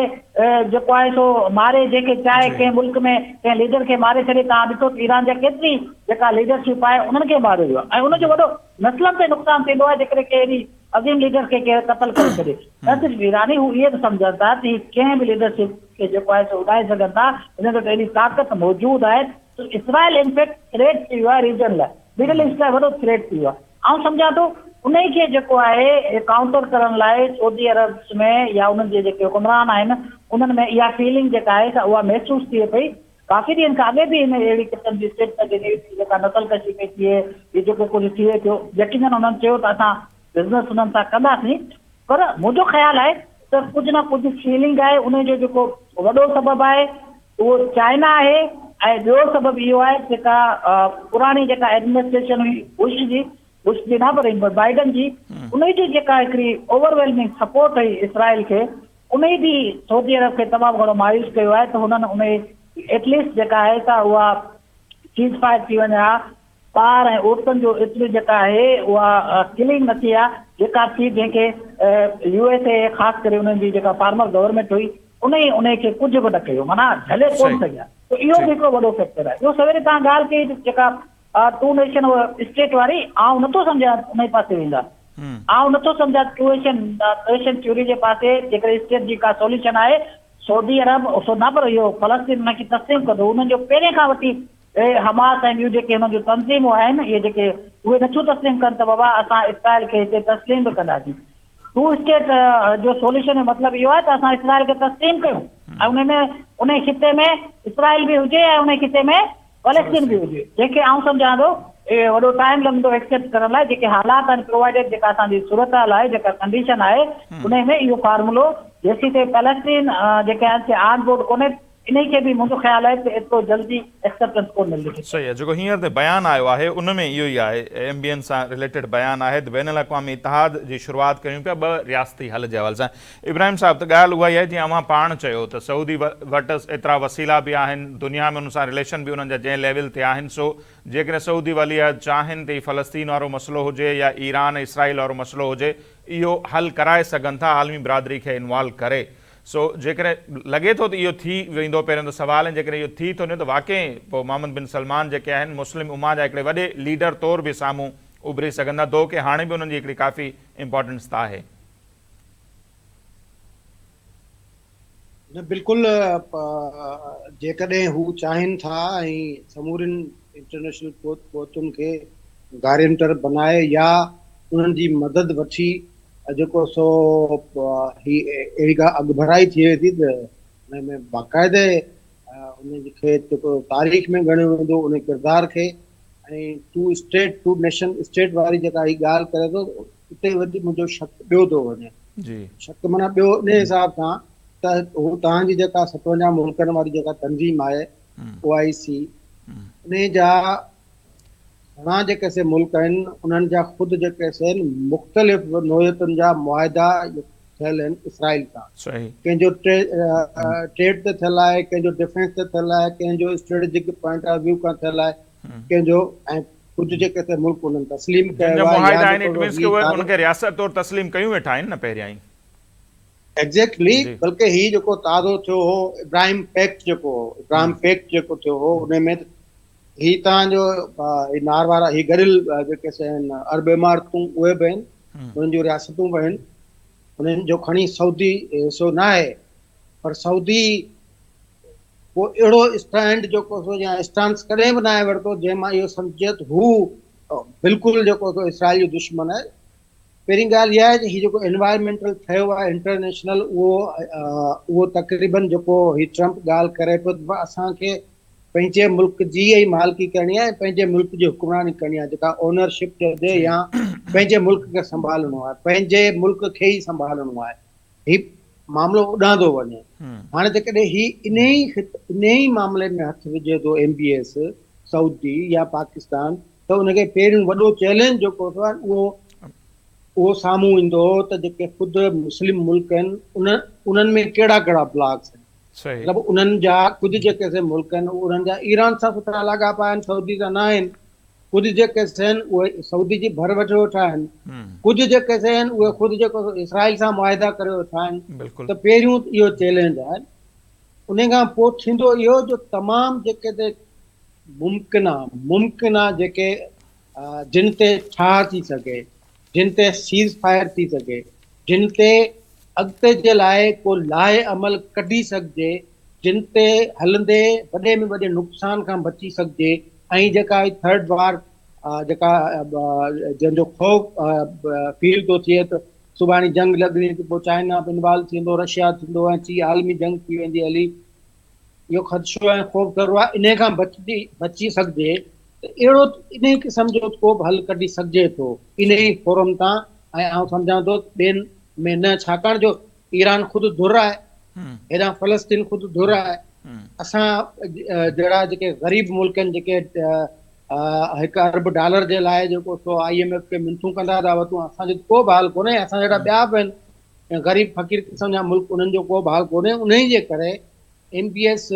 Speaker 3: جيڪو آهي سو ماري جنهن کي چاهي ڪنهن ملڪ ۾ ڪنهن ليڊر کي ماري ڇڏي توهان ڏٺو ته ايران جا ڪيتري جيڪا ليڊرشپ آهي انهن کي ماريو ويو آهي ۽ ان جو وڏو نسلن تي نقصان ٿيندو آهي جيڪڏهن ڪنهن اهڙي عظيم ليڊر کي ڪير قتل ڪري ڇڏي نه صرف ايراني هو اهي به سمجهن ٿا ته هي ڪنهن به ليڊرشپ کي جيڪو آهي سو اڏائي سگهن ٿا هنن وٽ اهڙي طاقت موجود آهي ته اسرائيل انفيڪٽ ٿريٽ ٿي ويو آهي ريجن لاء مڊل ايسٽ لاء وڏو ٿريٽ ٿي ويو آهي. آئون سمجهان ٿو انهي کي جيڪو آهي ڪائونٽر ڪرڻ لاء سعودي عرب ۾ يا انهن جي جيڪي حڪمران آهن انهن ۾ اها فيلنگ جيڪا آهي سا اها محسوس ٿئي پئي. ڪافي ڏينهن کان اڳي به هن اهڙي قسم جي اسٽيٽمينٽ ڏني هئي ته جيڪا نسل ڪشي پئي ٿئي هي جيڪو ڪجهه ٿئي پيو يقينن انهن چيو ته اسان بزنس انهن سان ڪنداسين پر منهنجو خيال آهي ته ڪجهه نه ڪجهه فيلنگ آهي انهي جو جيڪو وڏو سبب آهي اهو چائنا آهي ۽ ٻيو سبب اهو آهي جيڪا پراڻي جيڪا ايڊمنسٽريشن هئي بش جي بش جي نه پر بائيڊن جي انهي جي جيڪا هڪڙي اوور ويلمنگ سپورٽ هئي اسرائيل کي انهي به سعودي عرب کي تمام گهڻو مايوس ڪيو آهي ته هنن انهي ايٽليسٽ جيڪا آهي سا اها سيز فائر ٿي وڃي ها ٻار ۽ عورتن جو ايتري جيڪا آهي اها ڪلنگ نه ٿئي ها جيڪا ٿي جنهن کي يو ايس اي خاص ڪري انهن جي جيڪا فارمر گورنمينٽ هئي انهي انهي کي ڪجهه به نه ڪيو معنيٰ جهلي ڪونه سگهيا ته اهو به هڪڙو وڏو فيڪٽر آهي ٻيو سويري توهان ڳالهه ڪئي ته جيڪا ٽو نيشن اسٽيٽ واري آئون نٿو سمجهان انهي پاسي ويندا آئون نٿو سمجهان ٽو ايشن نيشن ٿيوري جي پاسي جيڪڏهن اسٽيٽ جي ڪا سوليوشن آهي سعودي عرب سو نه پر اهو فلسطين ان کي تسليم ڪندو انهن جو پهرين کان وٺي اهي حماس ۽ ٻيون جيڪي هنن جون تنظيمون آهن اهي جيڪي اهي نٿيون تسليم ڪن ته بابا اسان اسرائيل کي هتي تسليم به ڪنداسين. ٽو اسٽيٽ جو سوليوشن جو مطلب اهو آهي ته اسان اسرائيل کي تسليم ڪيون ۽ ان ۾ ان خطي ۾ اسرائيل به هجي ۽ ان خطي ۾ فلسطين به هجي جنهن کي آئون سمجهان ٿو اهو وڏو ٽائيم لڳندو ايڪسيپٽ ڪرڻ لاء جيڪي حالات آهن پرووائيڊيڊ جيڪا اسان جي صورتحال آهي جيڪا ڪنڊيشن آهي ان ۾ اهو فارمولو جيسيتائين فلسطين جيڪي آهن سي آن بورڊ ڪونهي انهي کي به منهنجو خيال آهي ته ايترو جلدي ايڪسيپٽنس ڪونه ملندي.
Speaker 1: صحيح آهي جيڪو هينئر تي بيان آيو آهي ان ۾ اهو ئي آهي ايم بي اين سان رليٽيڊ بيان آهي ته بين الاقوامي اتحاد جي شروعات ڪيون پيا ٻه رياستي حل جي حوالي سان ابراهيم صاحب ته ڳالهه اها ئي آهي جيئن اوهان پاڻ چيو ته سعودي وٽس ايترا وسيلا به آهن دنيا ۾ انهن سان رليشن به انهن جا جنهن ليول تي آهن سو جيڪڏهن سعودي ولي عهد چاهين ته هي فلسطين وارو مسئلو هجي يا ايران ۽ اسرائيل وارو مسئلو هجي اهو حل ڪرائي سگهن ٿا عالمي برادري کي انوالو ڪري سو جيڪڏهن لڳي ٿو ته اهو ٿي ويندو پهريون ته سوال ۽ جيڪڏهن اهو ٿي ٿو وڃي ته واقعي پوء محمد بن سلمان جيڪي آهن مسلم امه جا هڪڙي وڏي ليڊر طور به سامهون اڀري سگهن ٿا دو ڪي هاڻي به انهن جي هڪڙي ڪافي امپارٽنس ته آهي.
Speaker 2: نه بلڪل جيڪڏهن هو چاهين ٿا ۽ سمورين انٽرنيشنل قوتن کي گارنٽر بنائي يا انهن جي مدد وٺي جيڪو سو هي اهڙي ڪا اڳڀرائي ٿئي ٿي ته ان ۾ باقاعده ان کي جيڪو تاريخ ۾ ڳڻيو ويندو ان ڪردار کي ۽ two state two nation state واري جيڪا هي ڳالهه ڪري ٿو اتي وڏي منهنجو شڪ ٻيو ٿو وڃي.
Speaker 1: جي.
Speaker 2: شڪ معنيٰ ٻيو انهي حساب سان ته هو توهان جي جيڪا 57 ملڪن واري جيڪا تنظيم آهي او آئي سي انهي جا گهڻا جيڪي سي ملڪ آهن انهن جا خود جيڪي سي مختلف نوعيتن جا معاهدا ٿيل آهن اسرائيل سان.
Speaker 1: صحيح.
Speaker 2: ڪنهن جو ٽريڊ تي ٿيل آهي ڪنهن جو ڊفينس تي ٿيل آهي ڪنهن جو اسٽريٽجڪ پوائنٽ آف ويو کان ٿيل آهي ڪنهن جو ۽ ڪجهه جيڪي ته ملڪ انهن تسليم
Speaker 1: جن
Speaker 2: ڪيو
Speaker 1: جا
Speaker 2: آهي يا
Speaker 1: معاهدا آهن
Speaker 2: جيڪو
Speaker 1: it means
Speaker 2: هي
Speaker 1: ڪي اهي
Speaker 2: تازو
Speaker 1: ان کي رياست طور تسليم ڪيون ويٺا آهن نه پهريائين.
Speaker 2: ايگزيڪٽلي
Speaker 1: جي.
Speaker 2: بلڪه هي جيڪو تازو ٿيو هو ابراهيم پيڪٽ جيڪو هو ابراهم پيڪٽ جيڪو ٿيو هو ان ۾ هي تان جو هي نار وارا هي گڏيل جيڪي سي آهن عرب امارتون اهي به آهن انهن جون رياستون به آهن انهن جو کڻي سعودي حصو نه آهي پر سعودي ڪو اهڙو اسٽينڊ جيڪو سو يا اسٽانس ڪڏهن به ناهي ورتو جنهن مان اهو سمجهجي ته هو بلڪل جيڪو سو اسرائيل جو دشمن آهي. پهرين ڳالهه اها آهي ته هي جيڪو انوائرمينٽل ٺهيو آهي انٽرنيشنل اهو اهو تقريبن جيڪو هي ٽرمپ ڳالهه ڪري پيو ته اسان کي پنهنجي ملڪ جي ئي مالڪي ڪرڻي آهي ۽ پنهنجي ملڪ جي حڪمراني ڪرڻي آهي جيڪا اونرشپ چئجي يا پنهنجي ملڪ کي سنڀالڻو آهي پنهنجي ملڪ کي ئي سنڀالڻو آهي. هي معاملو اڏاندو وڃي. هاڻي جيڪڏهن هي انهي انهي معاملي ۾ هٿ وجهي ٿو ايم بي ايس، سعودي يا پاڪستان ته ان کي پهريون وڏو چئلينج جيڪو ٿو اهو اهو سامهون ايندو ته جيڪي خود مسلم ملڪ آهن ان انهن ۾ ڪهڙا ڪهڙا بلاڪس آهن. مطلب انهن جا ڪجهه جيڪي سي ملڪ آهن انهن جا ايران سان سٺا لاڳاپا آهن سعودي سان نه آهن. ڪجهه جيڪي سي آهن اهي سعودي جي ڀر وٺيو ويٺا آهن، ڪجهه جيڪي سي آهن اهي خود جيڪو اسرائيل سان معاهدا ڪريو ويٺا آهن ته پهريون ته اهو چئلينج آهي ان کان پوء ٿيندو اهو جو تمام جيڪي تي ممڪنه ممڪنه جيڪي جن تي ٺاهه ٿي سگهي جن تي سيز فائر ٿي سگهي جن تي اڳتي جي لاء ڪو لاء عمل ڪڍي سگهجي جن تي هلندي وڏي ۾ وڏي نقصان کان بچي سگهجي ۽ جيڪا هي ٿرڊ وار جيڪا جنهن جو خوف فيل ٿو ٿئي ته سڀاڻي جنگ لڳڻي ته پوء چائنا به انوالو ٿيندو رشيا ٿيندو ۽ ٽي عالمي جنگ ٿي ويندي هلي اهو خدشو ۽ خوف ضرور آهي انهي کان بچجي بچي سگهجي ته اهڙو انهي قسم جو ڪو به حل ڪڍي سگهجي ٿو انهي فورم تان ۽ آئون سمجهان ٿو ٻين ۾ نه ڇاڪاڻ جو ايران خود ڌر آهي، هيڏانهن فلسطين خود ڌر آهي، اسان جهڙا جيڪي غريب ملڪ آهن جيڪي هڪ ارب ڊالر جي لاء جيڪو سو I M F کي منٿون ڪندا ٿا وتون اسان جو ڪو به حال ڪونهي اسان جهڙا ٻيا به آهن غريب فقير قسم جا ملڪ انهن جو ڪو به حال ڪونهي انهي جي ڪري ايم بي ايس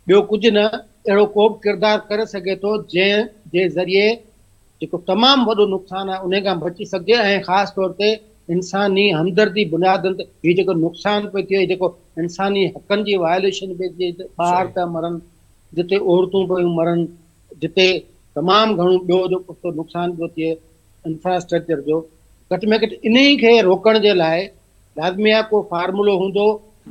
Speaker 2: ٻيو ڪجهه نه اهڙو ڪو به ڪردار ڪري سگهي ٿو جنهن جي ذريعي جيڪو تمام وڏو نقصان آهي انهي کان بچي سگهجي ۽ خاص طور تي انساني همدردي بنيادن تي هي جيڪو نقصان پيو ٿئي جيڪو انساني حقن جي وائليشن پئي ٿئي جتي ٻار پيا مرن جتي عورتون پيون مرن جتي تمام گهڻو ٻيو جيڪو نقصان پيو ٿئي انفراسٽرڪچر جو گهٽ ۾ گهٽ انهي کي روڪڻ جي لاء لازمي آهي ڪو فارمولو هوندو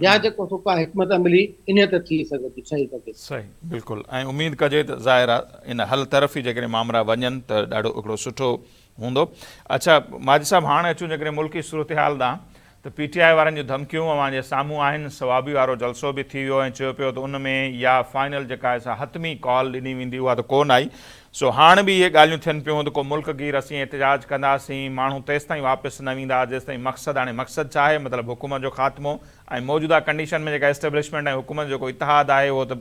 Speaker 2: يا جيڪو سو ڪا حڪمت عملي انهي تي ٿي سگهي ٿي ٺهي سگهي ٿي.
Speaker 1: صحيح بلڪل ۽ اميد ڪجي ته ظاهر آ ان حل طرف ئي جيڪڏهن مامرا وڃن ته ڏاڍو هڪڙو سٺو هوندو. اڇا ماجد صاحب هاڻ اچون جيڪڏهن ملڪي صورتحال ڏانهن ته پي ٽي آء وارن جون ڌمڪيون اوهان جي سامهون آهن صوابي وارو جلسو به ٿي ويو ۽ چيو پيو ته ان ۾ يا فائنل جيڪا آهي سا حتمي ڪال ڏني ويندي اها ته ڪو نه آئي سو هاڻ به اهي ڳالهيون ٿين پيون ته ڪو ملڪ گير اسين احتجاج ڪنداسين، ماڻهو تيستائين واپس نه ويندا جيستائين مقصد هاڻي مقصد ڇا آهي مطلب حڪومت جو خاتمو ۽ موجوده ڪنڊيشن ۾ جيڪا اسٽيبلشمينٽ ۽ حڪومت جو جيڪو اتحاد آهي اهو ته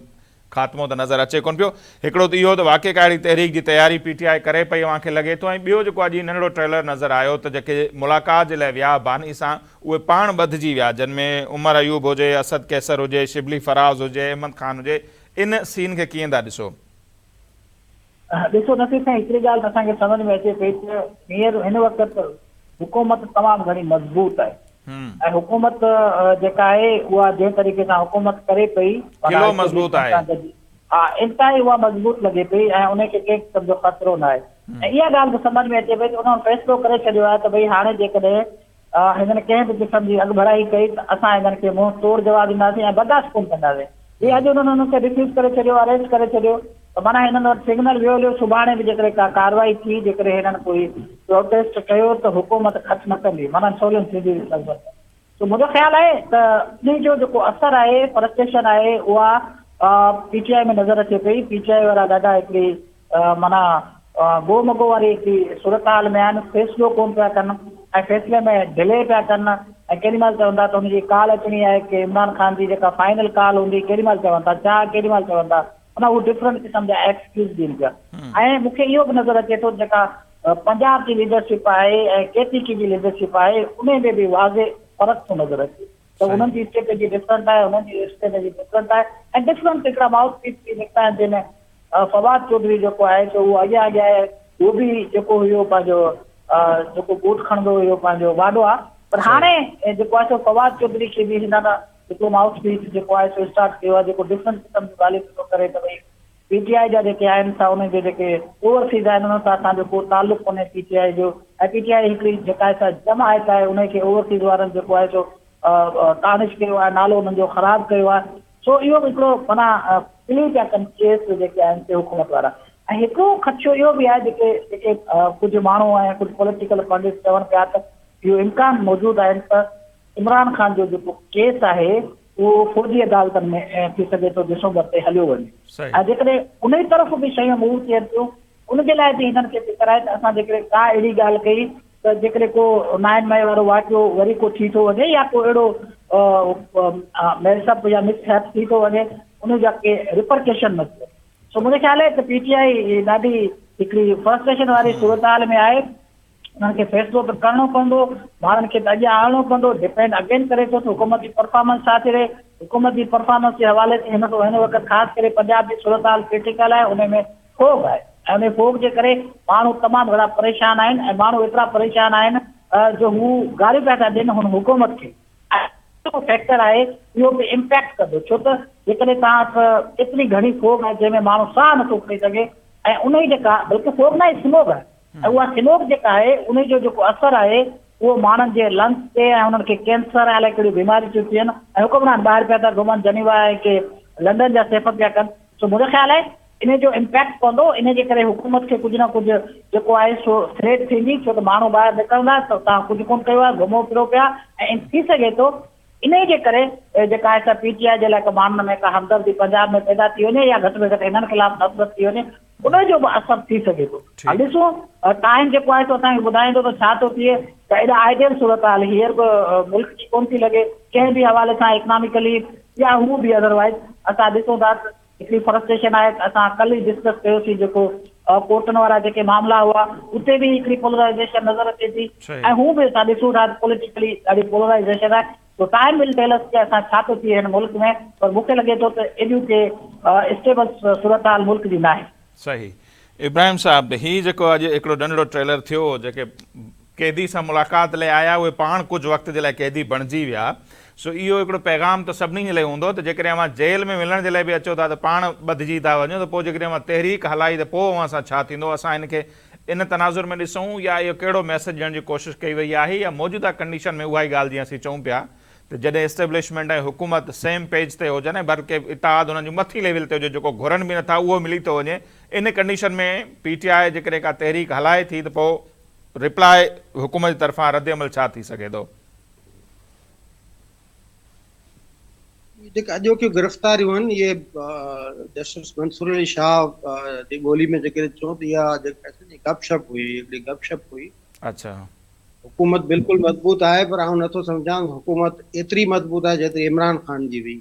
Speaker 1: خاتمو ته نظر اچي ڪونه پيو. هڪڙو ته اهو ته واقعي ڪا اهڙي تحريڪ جي تياري پي ٽي آء ڪري پئي اوهان کي لڳي ٿو ۽ ٻيو جيڪو اڄ هي ننڍڙو ٽريلر نظر آيو ته جيڪي ملاقات جي لاء ويا باني سان اهي پاڻ ٻڌجي ويا جن ۾ عمر ايوب هجي، اسد قيصر هجي، شبلي فراز هجي، احمد خان هجي ان سين کي ڪيئن ٿا ڏسو؟
Speaker 3: ڏسو نصير سائين هڪڙي ڳالهه ته اسان کي سمجهه ۾ اچي پئي ته هينئر هن وقت حڪومت تمام گهڻي مضبوط آهي ۽ حڪومت جيڪا آهي اها جنهن طريقي سان حڪومت ڪري پئي
Speaker 1: قلعو مضبوط آهي.
Speaker 3: ها انتهائي اها مضبوط لڳي پئي ۽ ان کي ڪنهن قسم جو خطرو نه آهي ۽ اها ڳالهه به سمجهه ۾ اچي پئي ته انهن فيصلو ڪري ڇڏيو آهي ته ڀئي هاڻي جيڪڏهن هنن ڪنهن به قسم جي اڳڀرائي ڪئي ته اسان هنن کي منهن ٽوڙ جواب ڏينداسين ۽ برداشت ڪونه ڪنداسين. جي اڄ انهن انهن کي ريفيوز ڪري ڇڏيو، اريسٽ ڪري ڇڏيو ته معنيٰ هنن وٽ سگنل ويو هليو، سڀاڻي به جيڪڏهن ڪا ڪارروائي ٿي، جيڪڏهن هنن ڪوئي پروٽيسٽ ڪيو ته حڪومت کٽ نه ڪندي، معنيٰ سولين ٿيندي لڳ ڀڳ. سو منهنجو خيال آهي ته انهي جو جيڪو اثر آهي، فرسٽريشن آهي، اها پي ٽي آء ۾ نظر اچي پئي. پي ٽي آء وارا ڏاڍا هڪڙي معنيٰ گو مگو واري هڪڙي صورتحال ۾ آهن، فيصلو ڪونه پيا ڪن ۽ فيصلي ۾ ڊلي پيا ڪن ۽ ڪيڏي مهل چون ٿا ته ان جي ڪال اچڻي آهي ڪي عمران خان جي جيڪا فائنل ڪال هوندي ڪيڏي مهل چون ٿا ڇا ڪيڏي مهل چون ٿا معنيٰ هو ڊفرنٽ قسم جا ايڪسڪيوز ڏين پيا ۽ مون کي اهو به نظر اچي ٿو جيڪا پنجاب جي ليڊرشپ آهي ۽ ڪي پي ڪي جي ليڊرشپ آهي انهي ۾ به واضح فرق ٿو نظر اچي ته انهن جي اسٽريٽجي ڊفرنٽ آهي انهن جي اسٽريٽجي ڊفرنٽ آهي ۽ ڊفرنٽ هڪڙا مائوٿ پيس به نڪتا آهن جنهن ۾ فواد چوڌري جيڪو آهي سو اهو اڳيان اڳيان آهي اهو به جيڪو هيو پنهنجو جيڪو بوٽ کڻندو هيو پنهنجو واڍو آهي پر هاڻي جيڪو آهي سو فواد چوڌري کي به هنن هڪڙو مائوٿ پيس جيڪو آهي سو اسٽارٽ ڪيو آهي جيڪو ڊفرنٽ قسم جون ڳالهيون پيو ڪري ته ڀئي پي ٽي آء جا جيڪي آهن سا انهن جي جيڪي اوورسيز آهن انهن سان اسان جو ڪو تعلق ڪونهي پي ٽي آء جو ۽ پي ٽي آء هڪڙي جيڪا آهي سا جماعت آهي انهي کي اوورسيز وارن جيڪو آهي سو تارنش ڪيو آهي نالو انهن جو خراب ڪيو آهي سو اهو به هڪڙو معنيٰ پلي پيا ڪن ڪيس جيڪي آهن سي حڪومت وارا ۽ هڪڙو خدشو اهو به آهي جيڪي جيڪي ڪجهه ماڻهو ۽ ڪجهه پوليٽيڪل پنڊٽس چون پيا ته اهو امڪان موجود آهن ته عمران خان جو جيڪو ڪيس آهي اهو فوجي عدالتن ۾ ٿي سگهي ٿو ڊسمبر تي هليو وڃي ۽ جيڪڏهن انهي طرف به شيون موو ٿين ٿيون ان جي لاء به هنن کي فڪر آهي ته اسان جيڪڏهن ڪا اهڙي ڳالهه ڪئي ته جيڪڏهن ڪو نائن مئي وارو واقعو وري ڪو ٿي ٿو وڃي يا ڪو اهڙو ميس اپ يا مس هيپ ٿي ٿو وڃي ان جا ڪي ريپرڪيشن نه ٿين. سو منهنجي خيال آهي ته پي ٽي آء ڏاڍي هڪڙي فرسٽريشن واري صورتحال ۾ آهي. انهن کي فيصلو ته ڪرڻو پوندو، ماڻهن کي ته اڳيان آڻڻو پوندو، ڊپينڊ اگين ڪري ٿو ته حڪومت جي پرفارمنس ڇا ٿي رهي، حڪومت جي پرفارمنس جي حوالي سان هن هن وقت خاص ڪري پنجاب جي صورتحال ڪرٽيڪل آهي، انهي ۾ فوگ آهي ۽ انهي فوگ جي ڪري ماڻهو تمام گهڻا پريشان آهن ۽ ماڻهو ايترا پريشان آهن جو هو گاريون پيا ٿا ڏين هن حڪومت کي ۽ جيڪو فيڪٽر آهي اهو به امپيڪٽ ڪندو ڇو ته جيڪڏهن توهان وٽ ايتري گهڻي فوگ آهي جنهن ۾ ماڻهو ساهه نٿو کڻي سگهي ۽ انهي جيڪا بلڪه فوگ ناهي سموگ آهي ۽ اها سموگ جيڪا آهي انهي جو جيڪو اثر آهي اهو ماڻهن جي لنگس تي ۽ انهن کي ڪينسر ۽ الائي ڪهڙيون بيماريون ٿيون ٿين ۽ حڪمران ٻاهر پيا ٿا گهمن جنيوا ۽ ڪي لنڊن جا سيف پيا ڪن سو منهنجو خيال آهي انهي جو امپيڪٽ پوندو انهي جي ڪري حڪومت کي ڪجهه نه ڪجهه جيڪو آهي سو ٿريٽ ٿيندي ڇو ته ماڻهو ٻاهر نڪرندا ته توهان ڪجهه ڪونه ڪيو آهي گهمو ڦرو پيا ۽ ٿي سگهي ٿو انهي جي ڪري جيڪا آهي سا پي ٽي آء جي لاء ڪا ماڻهن ۾ ڪا همدردي پنجاب ۾ پيدا ٿي وڃي يا گهٽ ۾ گهٽ هنن خلاف نفرت ٿي وڃي ان جو به اثر ٿي سگهي ٿو. هاڻ ڏسون ٽائيم جيڪو آهي سو اسان کي ٻڌائيندو ته ڇا ٿو ٿئي ته ايڏا آئيڊيل صورتحال هينئر به ملڪ جي ڪونه ٿي لڳي ڪنهن به حوالي سان اڪناميڪلي يا هو به اڌروائيز اسان ڏسون ٿا ته هڪڙي فرسٽريشن آهي ته اسان ڪلهه ئي ڊسڪس ڪيوسين جيڪو ڪورٽن وارا جيڪي معاملا هئا اتي به هڪڙي پولرائيزيشن نظر اچي ٿي ۽ هو به اسان ڏسون ٿا ته پوليٽيڪلي ڏاڍي پولرائيزيشن آهي سو ٽائيم will tell اس ڪي اسان ڇا ٿو ٿئي هن ملڪ ۾ پر مون کي لڳي ٿو ته ايڏيون ڪي اسٽيبل صورتحال ملڪ جي ناهي.
Speaker 1: صحيح ابراهيم صاحب هي جيڪو اڄ هڪڙو ننڍڙو ٽريلر ٿيو جيڪي قيدي سان ملاقات لاء آيا اهي پاڻ ڪجهه وقت جي لاء قيدي بڻجي ويا سو اهو هڪڙو پيغام ته سڀني جي لاء هوندو ته جيڪڏهن اوهان جيل ۾ ملڻ جي لاء به اچو ٿا ته پاڻ ٻڌجي ٿا وڃو ته پوء جيڪڏهن اوهان تحريڪ هلائي ته پوء اوهان سان ڇا ٿيندو اسان هن کي ان تناظر ۾ ڏسون يا اهو ڪهڙو ميسيج ڏيڻ جي ڪوشش ڪئي وئي آهي يا موجوده ڪنڊيشن ۾ اها ئي ڳالهه جيئن اسين چئون پيا ته جڏهن اسٽيبلشمينٽ ۽ حڪومت سيم پيج تي هجن ۽ بلڪه اتحاد انهن جو مٿين ليول تي هجي جيڪو گهرن به نٿا اهو ملي ٿو وڃي ان ڪنڊيشن ۾ پي ٽي آء جيڪڏهن ڪا تحريڪ هلائي ٿي ته پوء رپلاء حڪومت جي طرفان رد عمل ڇا ٿي سگهي ٿو؟
Speaker 2: جيڪي اڄوڪيون گرفتاريون آهن اهي جسٽس منصور علي شاهه جي ٻولي ۾ جيڪڏهن چئون ته اها جيڪا گپ شپ هئي هڪڙي گپ شپ هئي.
Speaker 1: اڇا.
Speaker 2: حڪومت بلڪل مضبوط آهي پر آئون نٿو سمجهان حڪومت ايتري مضبوط آهي جيتري عمران خان جي هئي.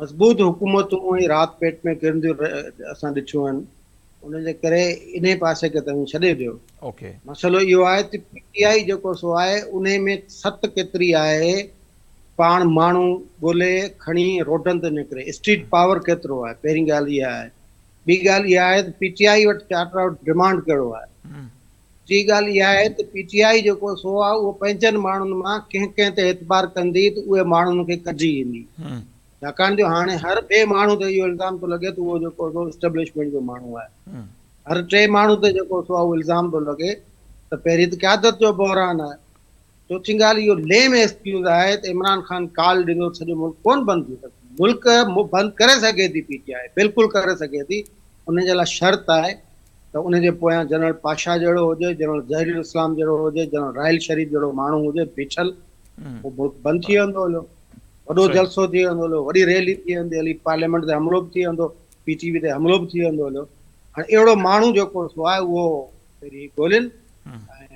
Speaker 2: مضبوط حڪومتون ۽ رات پيٽ ۾ ڪرنديون اسان ڏٺيون آهن ان جي ڪري انهي پاسي کي توهين ڇڏي ڏيو. مسئلو اهو آهي ته پي ٽي آء جيڪو سو آهي انهي ۾ ست ڪيتري آهي پاڻ ماڻهو ڳولي کڻي روڊن تي نڪري اسٽريٽ پاور ڪيترو آهي پهرين ڳالهه اها آهي ٻي ڳالهه اها آهي ته پي ٽي آء وٽ چارٽر آف ڊمانڊ ڪهڙو آهي ٽي ڳالهه اها آهي ته پي ٽي آء جيڪو سو آهي اهو پنهنجن ماڻهن مان ڪنهن ڪنهن تي اعتبار ڪندي ته اهي ماڻهن کي ڪڍي ايندي ڇاڪاڻ جو هاڻي هر ٻئي ماڻهو تي اهو الزام ٿو لڳي ته اهو جيڪو سو اسٽيبلشمينٽ جو ماڻهو آهي هر ٽئين ماڻهو تي جيڪو سو اهو الزام ٿو لڳي ته پهرين ته قيادت جو بحران آهي. چوٿين ڳالهه اهو ليم ايڪسڪيوز آهي ته عمران خان ڪال ڏنو ته سڄو ملڪ ڪونه بند ٿي سگهندو. ملڪ بند ڪري سگهي ٿي پي ٽي آء بلڪل ڪري سگهي ٿي ان جي لاء شرط آهي ته ان جي پويان جنرل پاشا جهڙو هجي، جنرل ظهير الاسلام جهڙو هجي، جنرل راحيل شريف جهڙو ماڻهو هجي بيٺل پوء ملڪ بند ٿي ويندو هليو. وڏو جلسو ٿي ويندو هليو، وڏي ريلي ٿي ويندي هلي، پارليامينٽ تي حملو به ٿي ويندو، پي ٽي وي تي حملو به ٿي ويندو هليو. هاڻي اهڙو ماڻهو جيڪو سو آهي اهو پهرين ڳولين ۽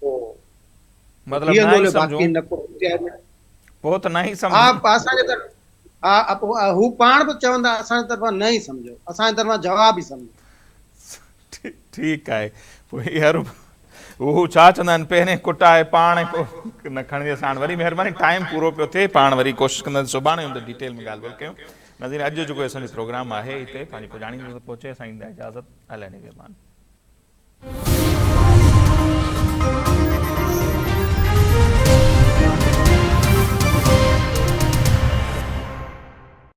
Speaker 2: پوء
Speaker 1: مطلب نه ئي سمجهون پوء ته نه ئي سمجهون.
Speaker 2: ها اسان جي طرف ها هو پاڻ به چوندا اسان جي طرفان نه ئي سمجهو اسان جي طرفان جواب ئي سمجهو.
Speaker 1: ٺيڪ آهي پوء هر هو ڇا چوندا آهن پهرين ڪٽائي پاڻ ۽ پوء نه کڻجي ساڻ وري مهرباني ٽائيم پورو پيو ٿئي پاڻ وري ڪوشش ڪنداسين سڀاڻي ان تي ڊيٽيل ۾ ڳالهه ٻولهه ڪيون ناظرين اڄ جو جيڪو اسان جو پروگرام آهي هتي پنهنجي پڄاڻي تي پهچي اسان ايندا اجازت الله نگهبان.